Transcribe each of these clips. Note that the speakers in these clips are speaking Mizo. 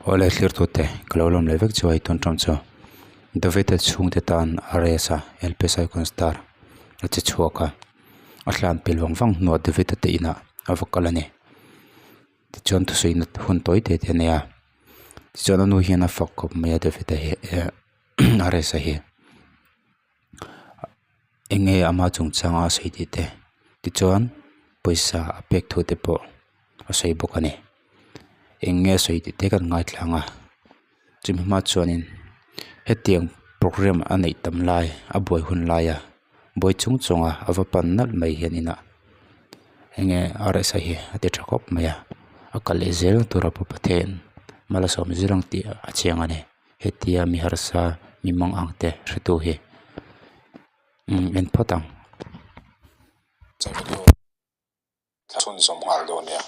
Awle thlirtute ka lo lawm leh vek chu a tun ṭawng chu David-a chhungte tan a race a LPS Icon Star a che chhuak a a hlan pel vang vang hnuah David-a te inah a va kal a ni tichuan thusawi hun tawi te te a nei a tichuan a nu hian a fak khawp mai a David-a hi eh a race a hi. Eng nge ama chungchanga a sawi tih te tichuan pawisa a pek thu te pawh a sawi bawk a ni eng nge a sawi tih te kan ngaithla ang a chumi hma chuanin hetiang programme a neih tam lai a buai hun laia buai chung chunga a va pan nalh mai hian inah eng nge a rsa hi a ti tha khawp mai a a kal leh zel tur a pu Pathian malsawm zir ang tih a chiang a ni. Hetia mi harsa mi mang ang te hretu hi en phawt ang. Chhunzawm nghal dawn nia.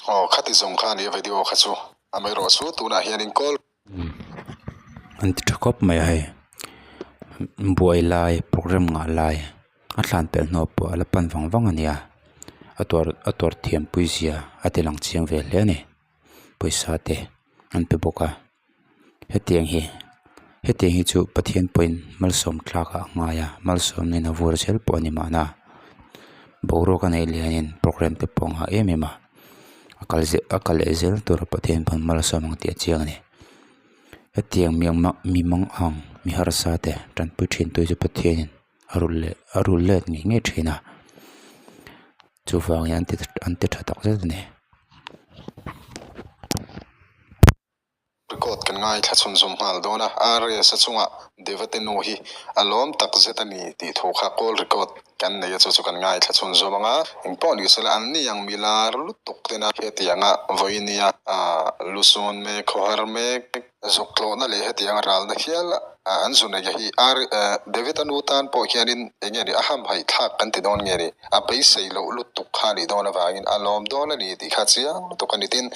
Aw khati zawng kha a ni a video kha chu amaherawhchu tunah hianin call. An ti tha khawp mai a hei buai lai programme ngah lai a thlan pelh hnuah pawh a la pan vang vang a nia a tuar a tuar thiam pui zia a ti lang chiang ve hle a ni pawisa te an pe bawk a hetiang hi hetiang hi chu Pathian pawhin malsawm thlak ah a ngai a malsawm nen a vur zel pawh a ni mahna boruak a neih lianin programme te pawh a nghah em em a. A kal zel a kal leh zel tur a Pathian pawn malsawm ang tih a chiang a ni hetiang mi ang mi mang ang mi harsa te tanpui thin tu chu Pathian in a rul leh a rul let ngei ngei thin a chuvang hian an ti tha tak zet a ni. Record kan ngaithla chhunzawm nghal dawn a, RS a chungah Devate nu hi a lawm tak zet a ni tih thu kha call record kan nei a chu chu kan ngaithla chhunzawm ang a, engpawh ni sela an ni ang milar lutuk tena hetianga vawinia lusun mek, khawhar mek, zuk tlawhna leh hetianga ralna hial an zu nei hi David-a nu tan pawh hianin eng nge ni a hamhaih thlak kan ti dawn nge ni? A beisei loh lutuk kha a nih dawn avangin a lawm dawn a ni tih kha chiang lutuk a ni. Tin,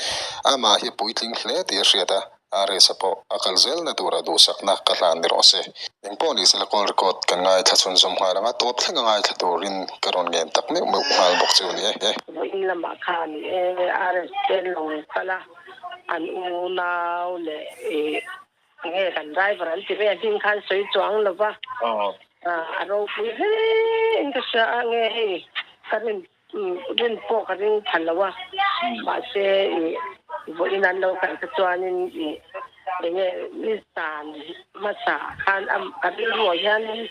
amah hi puitling hle tih a hriat a, RS-a pawh a kal zelna tura duhsakna ka hlan ni rawh se. Engpawh ni sela call record kan ngaithla chhunzawm nghal ang a, tawp thleng a ngaithla turin ka rawn ngen tak meuh meuh nghal bawk chu a ni e. Vawiin lamah khan e RS te an lo kal a, an unau leh ih Nge kan driver an ti ve hming khan sawi chuang lo va, a ropui hle in ka hria a, nge hei ka rin rin pawh ka ring pha lo a, mahse ih vawiin an lo kal te chuanin ih enge ni zan hmasa khan a ka rilruah hianin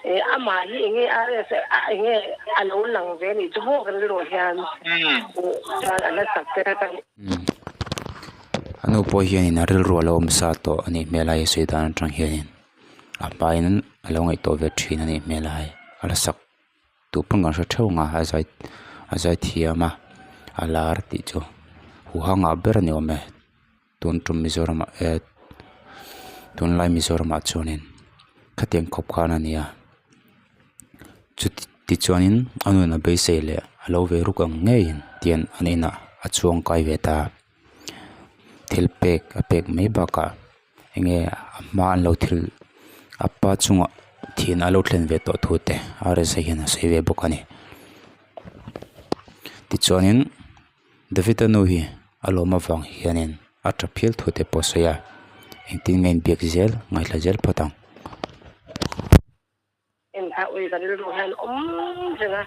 ih amah hi enge RS a enge a lo lang ve anih chu maw ka rilruah hian chuan a la sak te kha ka. A nu pawh hianin a rilru a lo awm sa tawh a nih hmel a hei sawi dan atang hianin a hmain a lo ngaihtuah ve thin a nih hmel a hei a la sak duh pawn kan hre theuh ang a a zai a zai thiam a a lar tih chu huhang ah ber a ni awm e tun tum Mizoram ah eh tunlai Mizoram ah chuanin khatiang khawp khan a ni a chuti tichuanin a nun a beisei leh a lo ve ruk ang ngeiin tian an inah a chhuang kai ve ta thil pek a pek mai bakah eng nge a hma an lo thil a pa chungah. Thihna a lo thlen ve tawh thu te rsa hian a sawi ve bawk a ni. Tichuanin David-a nu hi a lawm avang hianin a tap hial thu te pawh a sawi a, engtin nge inbiak zel ngaihthla zel phawt ang. Engkha ui kan rilru hian awm reng a,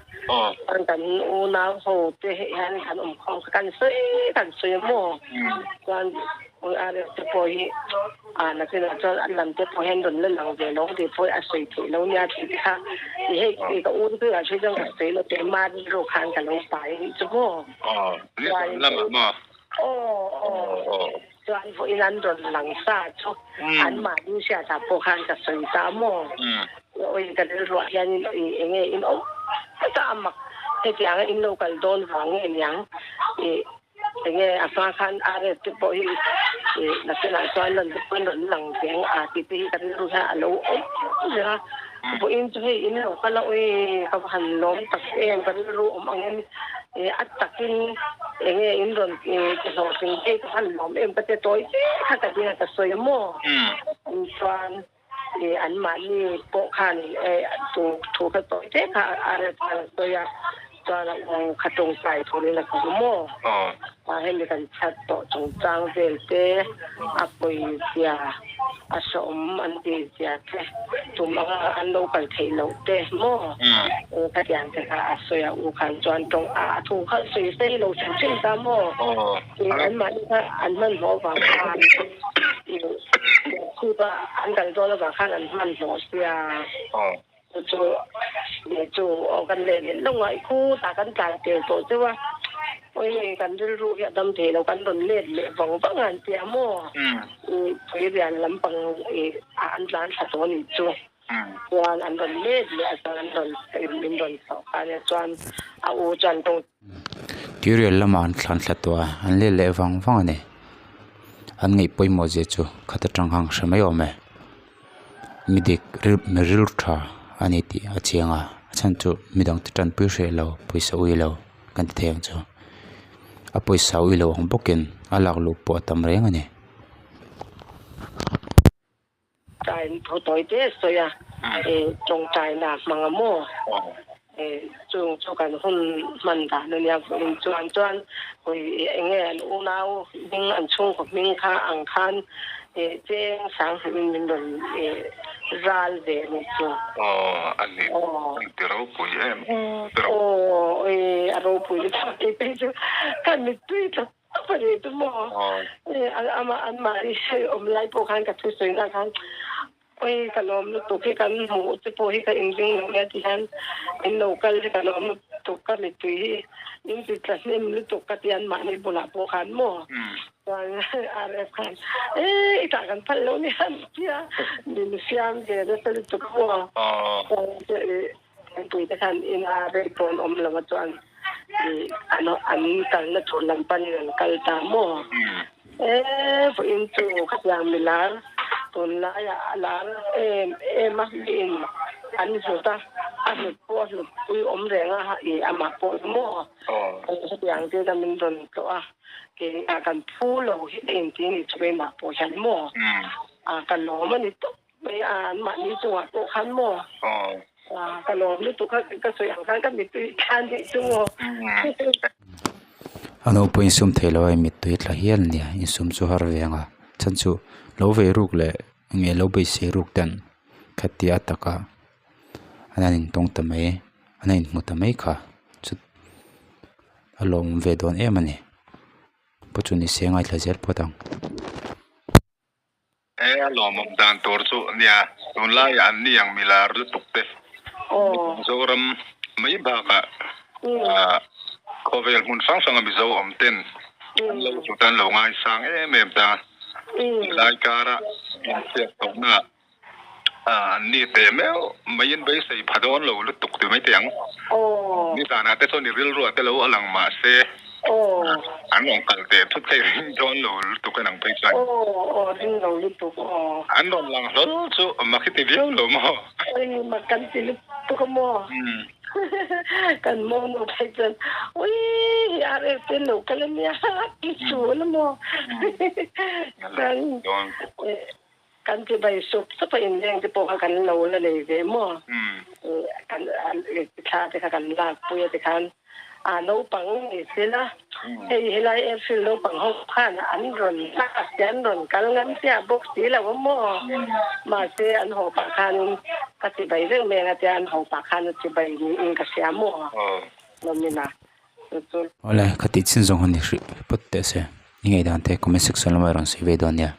chuan kan unau ho te hian kan awm khawm kha kan sawi kan sawi a maw? Chuan ui RF te pawh hi a nakinah chuan a lam te pawh hian rawn la lang ve lo tih pawh a sawi theih lo nia tih te kha i hei i ka u te bulah phei chuan ka sawi lo teh ma rilru khan ka lo pai anih chu maw? Aw aw. Chuan vawiin an rawn lang sa chu anmahni hriatah pawh khan ka sawi ta maw? Awi ka rilruah hianin awi enge in awm ta a mak hetianga in lo kal dawn vang nge niang ih enge a hma khan RF te pawh hi ih nakinah chuan rawn rawn rawn lang teng a tih te hi ka rilru hian a lo awm reng a vawiin chu hei in lo kal a awi ka va han lawm tak em ka rilru awm angin ih a takin Enge in rawn ti hlawhtling phei ka han lawm em ka ti tawi te kha ka ding a ka sawi a maw? Chuan i anmahni pawh khan tu thu kha tawi te kha a rel khan a sawi a, chuan a u kha tawngtai turin a sawi a maw? Hemi kan chhiat tawh chungchang vel te a pawi zia a hrehawm an tih zia te tum anga an lo kal theih loh te maw khatiang te kha a sawi a u khan chuan tawng a thu kha sawi sei lo hrim hrim ta maw an mahni kha an hmanhmawh avang khan chhupa an kal dawn avang khan an hmanhmawh sia chu chu chu aw kan leh leh lo ngaih khutah kan tlai tel tawh cheu a awi kan rilru hi a dam thei lo kan rawn let leh vang vang a an tia maw pui rian lampang ih ah an tlan thla tawh a nih chu chuan an rawn let leh a chuan an rawn min rawn chhoh kha ania chuan a u chuan tawng Tuirial lamah an thlan thla tawh a an let leh vang vang a ni an ngaih pawimawh zia chu khat atang khan hre mai awm e. Mi dik mi rilru tha a ni tih a chiang a a chhan chu midang te tanpui hreh lo pawisa ui lo kan ti thei ang chu a pawisa ui lo ang bawkin a lak luh pawh a tam reng a ni. Tain thu tawi te sawi a tawngtaina hmang a maw chung chu kan hun hman dan a nia vawiin chuan chuan eng nge an unau hming an chhungkaw hming kha ang khan cheng sang hmuhin min rawn ral ve a nih chu. Aw a ni an ti ropui em aw a ropui lutuk tih phei chu ka mittui tla tawp a ni chu maw amah anmahni awm lai pawh khan ka thusawi na khan Oi ka lawm lutuk hi kan hmuh te pawh hi ka inring lo nia ti hian in lo kal hi ka lawm lutuk ka mittui hi in ti tla hnem lutuk ka ti an mahni bulah pawh khan maw chuan RF khan e i tah kan phal lo nia an tia min siam ve nasa lutuk maw chuan pui te khan ina rei pawn awm lo a chuan an kalna tur lam panin an kal ta maw. E vawiin chu khatiang milar tunlaiah a lar em em a miin an hlut a, a hlut pawh a hlut pui awm reng a i amah pawh hi maw hetiang te kha min rawn tlawh a keimah kan phu lo hi a inti a nih chu keimah pawh hian maw a ka lawm a ni tawp mai a anmahni chungah pawh khan maw ka lawm lutuk a ka sawi ang khan ka mittui tlan nih chu maw. A naupang insum thei lo a mittui tla hial a nia insum chu har ve ang a chhan chu lo vei ruk leh nge lo beisei ruk ten khatia taka an han intawng ta mai an han inhmu ta mai kha chu a lawmawm ve dawn em a ni pawh chu ni se ngaithla zel phawt ang. E a lawmawm dan tur chu nia tunlaiah an ni ang milar lutuk te Mizoram mai bakah khawvel hmun hrang hranga Mizo awm ten an lo hlut a an lo ngaisang em em ta tilai kara inchhiat tawhna an ni teh meuh maiin beisei pha dawn lo lutuk ti mai teh ang. Nizanah te chuan i rilruah te lo a lang mahse an rawn kal teh thut kha i ring dawn lo lutuk en ang phei chuan. Aw ring lo lutuk aw. An rawn lang hlawl chu mak i ti viau lo maw? Oi mak kan ti lutuk a maw? Kan maw nu phei chuan ui hi RF te lo kal a nia ti chul a maw? Chuan. Kan chibai sup sup a inleng te pawh kha kan lo la nei ve maw? Kan thla te kha kan lak pui a tikhan a naupang ni sela hei helai airfield naupang ho khan an rawn lak te an rawn kal ngam chiah bawk si lo a maw? Mahse an haw pah khanin ka chibai reng mai ang a tia an haw pah khan a chibai niin ka hria maw? Lawmina chu chu. Awle, khatih chin zawng han ni hrih phawt teh se. I ngaihdan te comment section lamah i rawn sawi ve dawn nia.